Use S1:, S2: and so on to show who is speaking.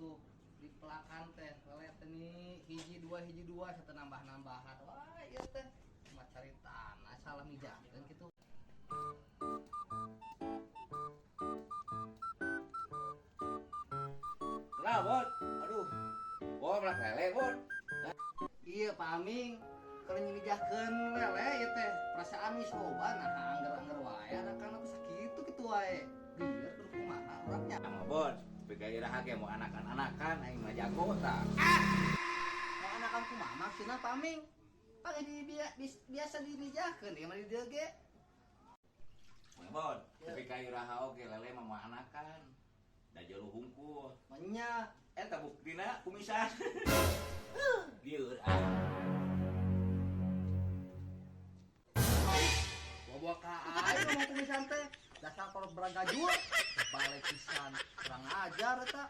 S1: Tuh di pelakan teh lele teh nih hiji dua satu nambah-nambahan. Wah, ieu teh cuma cari tanah salah mijakeun kitu.
S2: Kenapa, Bon? Aduh. Bon, melak lele, Bon.
S1: Iya, Pak Aming. Kalau nyemijakeun lele ieu teh perasaan geus loba nah angger-angger wae anakan teh sakitu kitu wae. Lieur kudu kumaha urang nya.
S2: Sama, Bon. Tapi kayak iraha ge mau anakan-anakan aing mah jago tah.
S1: Mau anakan kumaha maksudna Pak Aming? Pak di biasa dimijakeun ieu mah di dieu ge.
S2: Bon, tapi kayak iraha oge lele mah mau anakan. Da jauh hungkul.
S1: Menya
S2: Eta buktina kumisan. Lieur ah.
S1: Bawa ka aing ngomong kumisan teh. Dasar kolot beragajul. Balik pisan. Kurang ajar eta.